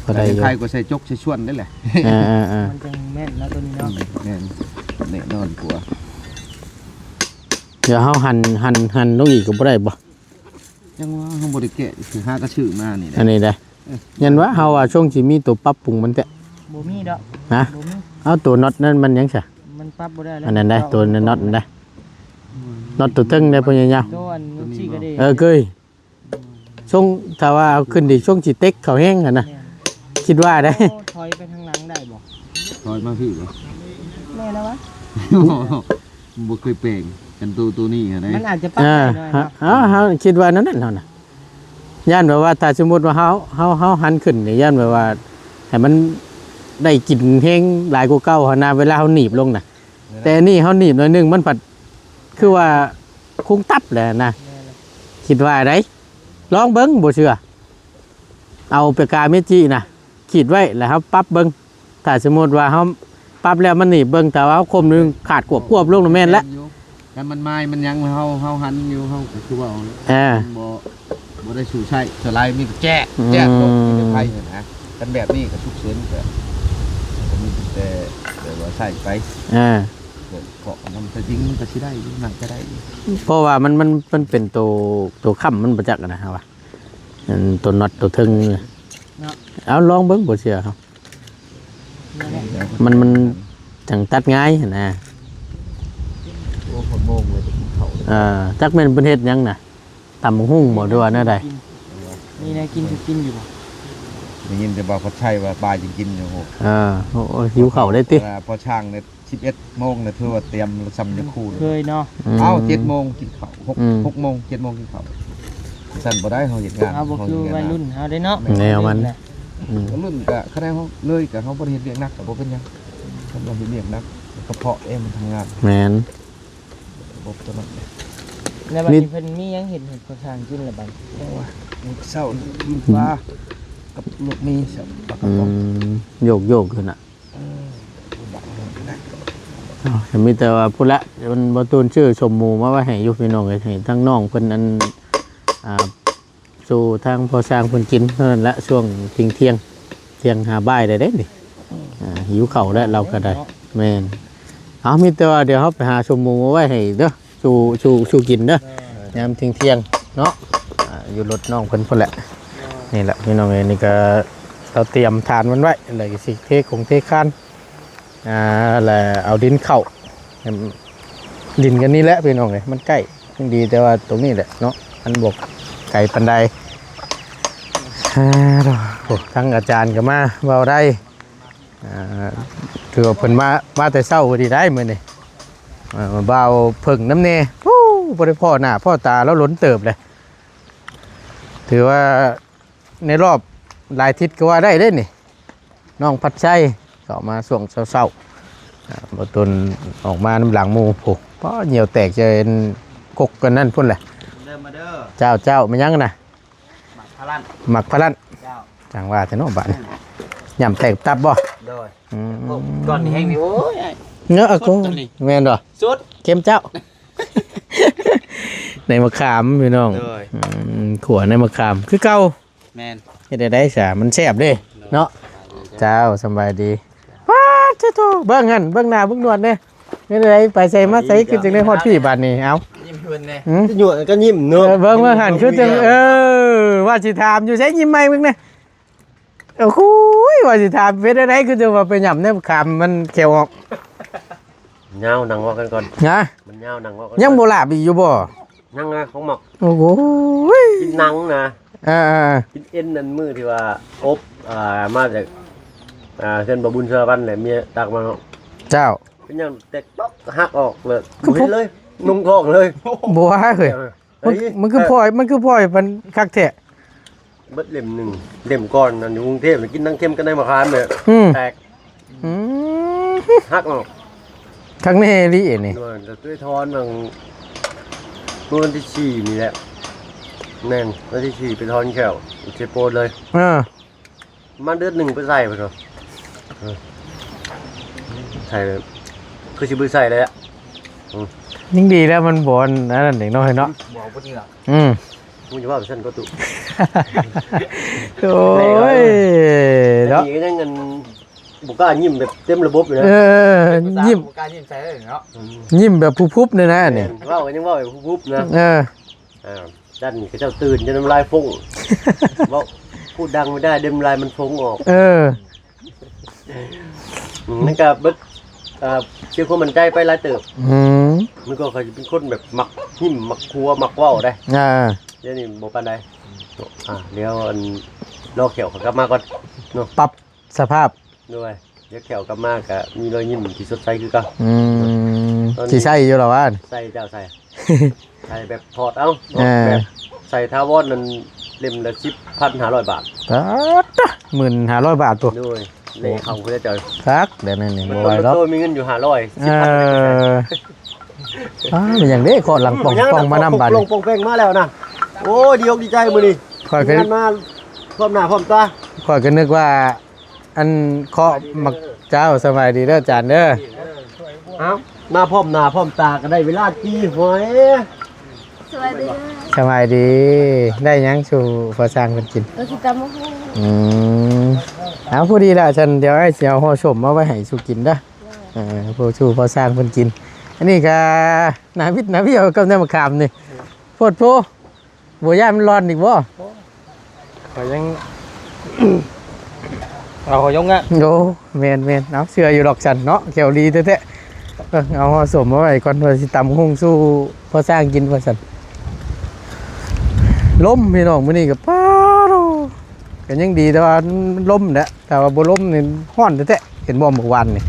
ພໍໄດ້ຢູ່ ແຕ່ຍັງໄຄກວ່າໃສ່ຈົກໃສ່ຊວນໄດ້ແຫຼະ. ເອີໆໆ ມັນຈັ່ງແມ່ນເນາະໂຕນີ້ເນາະ. ອືມ ແມ່ນ ແນ່ນອນກວ່າ. ດຽວເຮົາຫັນ ຫັນ ຫັນລົງອີກກໍບໍ່ໄດ້ບໍ່? ຍັງວ່າເຮົາບໍ່ໄດ້ແກະ ຄືຫາກະຊື້ມານີ້ແຫຼະ ອັນນີ້ໄດ໋. ເອີ ຍັນວ່າເຮົາວ່າຊ່ວງຊິມີໂຕປັບປຸງມັນແທ້ ບໍ່ມີດອກ. ຮະ? ບໍ່ມີ. ເອົາ ໂຕນັອດນັ້ນມັນຫຍັງຊະ? ມັນປັບບໍ່ໄດ້ແລ້ວ ອັນນັ້ນໄດ໋ ໂຕນັອດນັ້ນໄດ໋ ນັອດໂຕເທິງໄດ໋ ພະຍາຍາມ ໂຕອັນຊີ້ກະເດ ເອີ ເກີຍ ຊ່ວງ ຖ້າວ່າເອົາຂຶ້ນດີ ຊ່ວງຊິເຕັກເຂົ້າແຮງຫັ້ນນະ ແມ່ນ ຄິດວ່າໄດ໋. ໂອ້ ຖອຍໄປທາງຫຼັງໄດ້ບໍ່? ຖອຍມາພີ້ບໍ່? ແມ່ນແລ້ວວະ ບໍ່ເຄີຍແປງກັນໂຕ ໂຕນີ້ຫັ້ນເດ້ ມັນອາດຈະປັບໄດ້ໜ້ອຍເນາະ. ເອີ ເຮົາຄິດວ່າແນວນັ້ນເຮົານະ ຢ້ານແບບວ່າ ຖ້າສົມມຸດວ່າເຮົາ ເຮົາ ເຮົາຫັນຂຶ້ນນີ້ ຢ້ານແບບວ່າໃຫ້ມັນໄດ້ກິນແຮງຫຼາຍກວ່າເກົ່າຫັ້ນນະ ເວລາເຮົາໜີບລົງນະ. ແຕ່ນີ້ເຮົາໜີບໜ້ອຍໜຶ່ງ ມັນພັດຄືວ່າຄຸງຕັບແຫຼະນະ ແມ່ນແຫຼະ ຄິດວ່າໃດ໋. ລອງເບິ່ງ ບໍ່ເຊື່ອ ເອົາປາກກາເມຈິນະ ຂີດໄວ້ ແລ້ວເຮົາປັບເບິ່ງ. ຖ້າສົມມຸດວ່າເຮົາປັບແລ້ວມັນໜີບເບິ່ງ ຖ້າວ່າເຮົາຄົມໜຶ່ງຂາດກວບໆລົງນະ ແມ່ນແລ້ວ. ຄັນມັນມາຍມັນຫຍັງ ເຮົາ ເຮົາຫັນຢູ່ ເຮົາກໍຄືວ່າ ເອີ ມັນບໍ່ ບໍ່ໄດ້ສູ່ໃຊ້ ສ່ວນຫຼາຍມີແຕ່ແຈກ ອືມ ແຈກລົດ ມີແຕ່ໄພຫັ້ນນະ. ຄັນແບບນີ້ກໍສຸກເສີນ ກໍ ກໍມີແຕ່ແບບວ່າໃຊ້ໄປ ອ່າ ເພາະມັນສະວິງ ມັນກໍຊິໄດ້ຢູ່ ມັນກໍໄດ້ຢູ່. ເພາະວ່າມັນ ມັນ ມັນເປັນໂຕ ໂຕຄ້ຳມັນບໍ່ຈັກນະ ເຮົາວ່າ ອັນໂຕນັອດໂຕເທິງ ເນາະ ເອົາລອງເບິ່ງ ບໍ່ເຊື່ອເຮົາ. ມັນ ມັນຈັ່ງຕັດງ່າຍຫັ້ນນະ. ໂອ້ ຫົກໂມງເລີຍ ໄປກິນເຂົ້າເລີຍ. ເອີ ຈັກແມ່ນເພິ່ນເຮັດຫຍັງນະ ຕຳບັກຫຸ່ງບໍ່ ຫຼື ວ່າແນວໃດ? ມີແນວກິນຄືກິນຢູ່ບໍ່? ໄດ້ຍິນແຕ່ບ່າວພັດໄຊວ່າປາຍັງກິນຢູ່. ເອີ ໂອ້ ຫິວເຂົ້າໄດ້ຕິ. ເວລາພໍຊ່າງນີ້ ສິບເອັດໂມງນະ ຖືວ່າຕຽມຊ່ຳຢາຄູ. ເຄີຍເນາະ. ອືມ ເອົ້າ ເຈັດໂມງກິນເຂົ້າ ຫົກ ອືມ ຫົກໂມງ ເຈັດໂມງກິນເຂົ້າ. ຊັ້ນບໍ່ໄດ້ ເຮົາເຮັດງານ ເຮົາບໍ່ຄືວັຍລຸ້ນເຮົາເດ້ເນາະ. ແນວມັນ ອືມ ວັຍລຸ້ນກະ ຄັນໄດ້ເຮົາເລີຍກະ ເຮົາບໍ່ໄດ້ເຮັດວຽກໜັກກະບໍ່ເປັນຫຍັງ. ຄັນວ່າເຮັດວຽກໜັກ ກະເພາະເອງມັນທຳງານ. ແມ່ນ ລະບົບຕົວນັ້ນ. ແລ້ວບັດນີ້ເພິ່ນມີຫຍັງເຮັດໃຫ້ພໍ່ຊ່າງກິນລະບັດ? ໂອ້ຍ ມື້ເຊົ້າກິນປາກັບລວກໝີ່ ປາກະປ໋ອງ. ອືມ ໂຍກໆຢູ່ນະ. ເອີ ເອົ້າ ກໍມີແຕ່ວ່າພຸ້ນແຫຼະ ມັນບໍ່ຕູນຊື້ສົມໝູມາໄວ້ໃຫ້ຢູ່ ພີ່ນ້ອງເອີຍ ໃຫ້ທັງນ້ອງເພິ່ນ ອັນ ອ່າ ສູ່ທາງພໍ່ຊ່າງເພິ່ນກິນເທົ່ານັ້ນແຫຼະ. ຊ່ວງທ່ຽງໆ ທ່ຽງຫາບ່າຍໄດ້ເດ້ນີ້. ອ່າ ຫິວເຂົ້າແລ້ວລາວກໍໄດ້. ແມ່ນ. ເອົາ ມີແຕ່ວ່າດຽວເຮົາໄປຫາສົມໝູມາໄວ້ໃຫ້ເດີ ສູ່ ສູ່ ສູ່ກິນເດີ ຍາມທ່ຽງໆເນາະ. ອ່າ ຢູ່ລົດນ້ອງເພິ່ນພຸ້ນແຫຼະ. ນີ້ແຫຼະ ພີ່ນ້ອງເອີຍ ນີ້ກໍເຮົາຕຽມຖານມັນໄວ້ ແລ້ວກໍຊິເທຄົງເທຄານ ອ່າ ແລ້ວເອົາດິນເຂົ້າ ດິນກັນນີ້ແຫຼະ ພີ່ນ້ອງເອີຍ ມັນໃກ້ ຍັງດີແຕ່ວ່າຕົງນີ້ແຫຼະເນາະ ມັນບໍ່ໄກປານໃດ. ອ່າ ໂອ້ ທາງອາຈານກໍມາເວົ້າໄດ້ ອ່າ ຖືວ່າເພິ່ນມາ ມາແຕ່ເຊົ້າພໍດີໄດ໋ມື້ນີ້. ເອີ ບ່າວເຜິ້ງນຳແດ່ ໂອ້ ບໍ່ໄດ້ພໍ້ໜ້າພໍ້ຕາລາວດົນເຕີບເລີຍ ຖືວ່າ ໃນລອບຫຼາຍທິດກໍວ່າໄດ້ເດ້ນີ້. ນ້ອງພັດໄຊເຂົ້າມາຊ່ວງເຊົ້າໆ ອ່າ ບໍ່ຕົນອອກມານຳຫຼັງໝູ່ພຸ້ນ ປ້າ ຍ່ຽວແຕກຈະເຫັນກົກກັນນັ້ນພຸ້ນແຫຼະ. ເດີມາເດີ ເຈົ້າ ເຈົ້າ ແມ່ນຫຍັງນະ? ໝາກພະລັນ ໝາກພະລັນ. ເຈົ້າ ຈັ່ງວ່າແທ້ເນາະບາດນີ້. ອືມ ຫຍ້ຳແຕກຕັບບໍ່? ໂດຍ. ອືມ ກ່ອນນີ້ແຮງນີ້ ໂອ້ຍ ເນາະ ສຸດຕົວນີ້ ແມ່ນບໍ່? ສຸດ ເຄັມເຈົ້າ. ໃນມະຂາມພີ່ນ້ອງ. ໂດຍ. ອືມ ຂົ້ວໃນມະຂາມຄືເກົ່າ. ແມ່ນ. ເຮັດໄດ້ໃດສະ ມັນແຊບເດ້. ໂດຍ. ເນາະ. ສະບາຍດີເຈົ້າ. ສະບາຍດີ. ປາດໂທ້ ເບິ່ງຫັ້ນ ເບິ່ງໜ້າເບິ່ງໜວດແດ່ ເຮັດໄດ້ໃດ ໄປໃສມາໃສ ສະບາຍດີ ຄືຈັ່ງໄດ້ຮອດພີ້ບາດນີ້. ເອົ້າ ຍິ້ມເພິ່ນແດ່. ຫືມ ຊິຫຍວດກໍຍິ້ມເນາະ. ເອີ ເບິ່ງ ເບິ່ງຫັ້ນ ຄືຈັ່ງ ເອີ ວ່າຊິຖາມຢູ່ໃສ ຍິ້ມໃໝ່ເບິ່ງແດ່. ໂອ້ໂຫ ວ່າຊິຖາມເປັນຈັ່ງໃດ ຄືຈັ່ງວ່າໄປຫຍ້ຳແນວຄາມມັນແຂວອອກ. ຍາວ ນັ່ງເວົ້າກັນກ່ອນ. ຮະ? ມັນຍາວ ນັ່ງເວົ້າກັນ. ຍັງບໍ່ລາບອີກຢູ່ບໍ່? ຍັງນະ ຂອງໝັກ. ໂອ້ໂຫ ກິນໜັງນະ. ເອີໆໆ ກິນເອັນ ອັນມື້ທີ່ວ່າອົບ ອ່າ ມາຈາກ ອ່າ ເຮືອນບໍ່ບຸນສາລະວັນແຫຼະ ເມຍຕັກມາເນາະ. ເຈົ້າ. ເປັນຫຍັງແຕກຕອກ ຫັກອອກເລີຍ ບໍ່ເຫັນເລີຍ ນຸ່ງທ້ອງເລີຍ. ບໍ່ວ່າເຮີ້ຍ. ເອີ ມັນ ເອີ ມັນຄື ເອີ ພອຍ ມັນຄືພອຍ ມັນຄັກແທ້. ເບິດເຫຼັ້ມໜຶ່ງ ເຫຼັ້ມກ່ອນນັ້ນຢູ່ກຸງເທບ ກິນທັງເຄັມກັບໃນມະຂາມເລີຍ. ອືມ ແຕກ. ອືມ ຫັກອອກ. ຄັກແນ່ອີ່ຫຼີນີ້. ໂດຍ ແຕ່ໄປຖອນຫວ່າງ ເມື່ອວັນທີສີ່ນີ້ແຫຼະ. ແມ່ນ ວັນທີສີ່ໄປຖອນແຂ້ວ ເຈັບປວດເລີຍ. ເອີ. ມາເດືອນໜຶ່ງໄປໃສ່ເພິ່ນວ່າ ເອີ ໃສ່ ຄືຊິບໍ່ໃສ່ແລ້ວ. ອືມ ຍັງດີແລ້ວ ມັນບໍ່ອັນນັ້ນເອງເນາະ ເນາະ. ບໍ່ເອົາບໍ່ເຫຼືອ. ອືມ ມຶງຈະເວົ້າຊັ້ນກໍຕຸ. ໂອ້ຍ ເນາະ ອັນນີ້ກໍຍັງອັນ ບໍ່ກ້າຍິ້ມແບບເຕັມລະບົບຢູ່ນະ. ເອີ ຍິ້ມ ບໍ່ກ້າຍິ້ມໃສ່ເລີຍເນາະ. ອືມ ຍິ້ມແບບຜຸບໆນີ້ນະ. ແມ່ນ ນີ້ ເວົ້າກໍຍັງເວົ້າແບບຜຸບໆນະ. ເອີ. ອ່າ ຈັນເຂົາເຈົ້າຕື່ນຈົນນ້ຳລາຍຟົ້ງ ເວົ້າ ພູດດັງໄມ່ໄດ້ ເດີ ນ້ຳລາຍມັນຟົ້ງອອກ. ເອີ ອືມ ມັນກະເບິດ ອ່າ ເສຍຄວາມໝັ້ນໃຈໄປຫຼາຍເຕີບ. ອືມ ມື້ກ່ອນຂ້ອຍຊິເປັນຄົນແບບມັກຍິ້ມ ມັກຫົວ ມັກເວົ້າໄດ໋. ອ່າ ດຽວນີ້ບໍ່ປານໃດ. ອ່າ ດຽວອັນ ລໍແຂ້ວຂ້ອຍກັບມາກ່ອນເນາະ ປັບ ສະພາບ. ໂດຍ ດຽວແຂ້ວກັບມາກະມີລອຍຍິ້ມທີ່ສົດໃສຄືເກົ່າ. ອືມ ຕອນນີ້ຊິໃສ່ຢູ່ລະຫວາ? ໃສ່ເຈົ້າ ໃສ່ ໃສ່ແບບຖອດເອົາ. ເອີ ແບບໃສ່ຖາວອນນັ້ນ ເຫຼັ້ມລະສິບພັນຫ້າຮ້ອຍບາດ. ປາດຕະ ໝື່ນຫ້າຮ້ອຍບາດພຸ້ນ. ໂດຍ ເລເຂົ້າພຸ້ນເຈົ້າ. ຄັກແລ້ວນີ້ ບໍ່ໄຫວດອກ. ໂຕມີເງິນຢູ່ຫ້າຮ້ອຍ ເອີ ສິບພັນ. ອ້າວ ແມ່ນຫຍັງເດ້ ເຄາະຫຼັງປ່ອງໆມານຳບາດນີ້. ປ່ອງແປ້ງມາແລ້ວນະ. ໂອ້ຍ ດີອົກດີໃຈມື້ນີ້ ຂ້ອຍກໍ ງານມາພ້ອມໜ້າພ້ອມຕາ. ຂ້ອຍກໍນຶກວ່າ ອັນເຄາະໝາກ ເຈົ້າ ສະບາຍດີເດີອາຈານເດີ. ເອົ້າ ມາພ້ອມໜ້າພ້ອມຕາກໍໄດ້ເວລາຈີ່ຫອຍ. ສະບາຍດີເດີ ສະບາຍດີ ໄດ້ຫຍັງສູ່ພໍ່ຊ່າງເພິ່ນກິນ? ເອີ ຊິຕຳບັກຫຸ່ງ ອືມ ເອົາ ພໍດີລະ ຊັ້ນດຽວອ້າຍຊິເອົາຫໍ່ສົ້ມມາໄວ້ໃຫ້ສູ່ກິນເດີ ເອີ ຜູ້ ສູ່ພໍ່ຊ່າງເພິ່ນກິນ. ອັນນີ້ກະໜ້າວິດໜ້າວຽວກັບນ້ຳມະຂາມນີ້ ໂພດໂພ ບໍ່ຢ້ານມັນລອນອີກບໍ່? ຂ້ອຍຍັງເອົາເຂົາຍົກງະ ໂອ້ ແມ່ນໆ ເອົາ ເຊື່ອຢູ່ດອກຊັ້ນເນາະ ແຂວດີແທ້ໆ. ເອີ ເອົາຫໍ່ສົ້ມມາໄວ້ກ່ອນ ວ່າຊິຕຳຫຸ່ງສູ່ພໍ່ຊ່າງກິນວ່າຊັ້ນ. ລົມພີ່ນ້ອງ ມື້ນີ້ກໍ ປາໂທ້ ກໍຍັງດີ ແຕ່ວ່າມັນລົມແຫຼະ ຖ້າວ່າບໍ່ລົມນີ້ຮ້ອນແທ້ໆ. ເຫັນບໍ່ ມື້ວານນີ້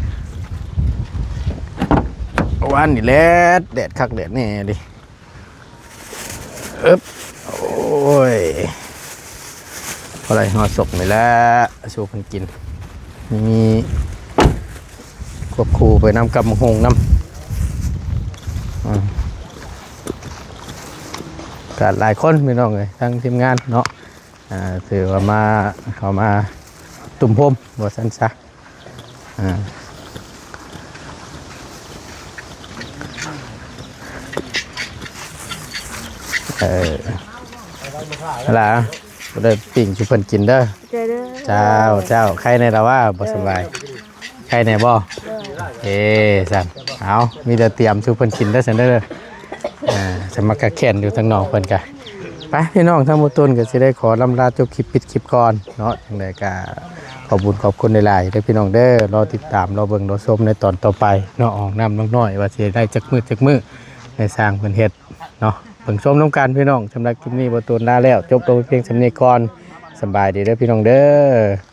ມື້ວານນີ້ແດດ ແດດຄັກແດດແນ່ເດ. ອຶບ ໂອ້ຍ ພໍໄດ້ຫໍ່ສົກນີ້ແຫຼະ ສູ່ເພິ່ນກິນ ມີຄວບຄູ່ໄປນຳກັບໝາກຫຸ່ງນຳ. ອືມ ກະຫຼາຍຄົນພີ່ນ້ອງເອີຍ ທັງທີມງານເນາະ ອ່າ ຖືວ່າມາ ເຂົ້າມາຕຸ້ມໂຮມວ່າຊັ້ນຊະ. ອ່າ ເອີ ລະ ບໍ່ໄດ້ປີ້ງສູ່ເພິ່ນກິນເດີ ເຈົ້າ ເຈົ້າ ໄຄແນ່ລະວ່າບໍ່ສະບາຍ ໄຄແນ່ບໍ່? ເອີ ຊັ້ນ ເອົາ ມີແຕ່ຕຽມສູ່ເພິ່ນກິນເດີຊັ້ນເດີ. ອ່າ ສະໝັກກະແຂນຢູ່ທາງນອກເພິ່ນກະ ໄປ ພີ່ນ້ອງ ທາງໝູ່ຕົນກໍຊິໄດ້ຂໍລຳລາຈົບຄລິບ ປິດຄລິບກ່ອນເນາະ. ຈັ່ງໃດກໍຂອບບຸນຂອບຄຸນຫຼາຍໆເດີພີ່ນ້ອງເດີ ລໍຕິດຕາມ ລໍເບິ່ງ ລໍຊົມໃນຕອນຕໍ່ໄປເນາະ. ຫ້ອງນ້ຳນ້ອງນ້ອຍວ່າຊິໄດ້ຈັກມື້ຈັກມື້ ໃຫ້ຊ່າງເພິ່ນເຮັດເນາະ ເບິ່ງຊົມນຳກັນພີ່ນ້ອງ. ສຳລັບຄລິບນີ້ ໝູ່ຕົນລາແລ້ວ ຈົບລົງພຽງສ່ຳນີ້ກ່ອນ. ສະບາຍດີເດີພີ່ນ້ອງເດີ.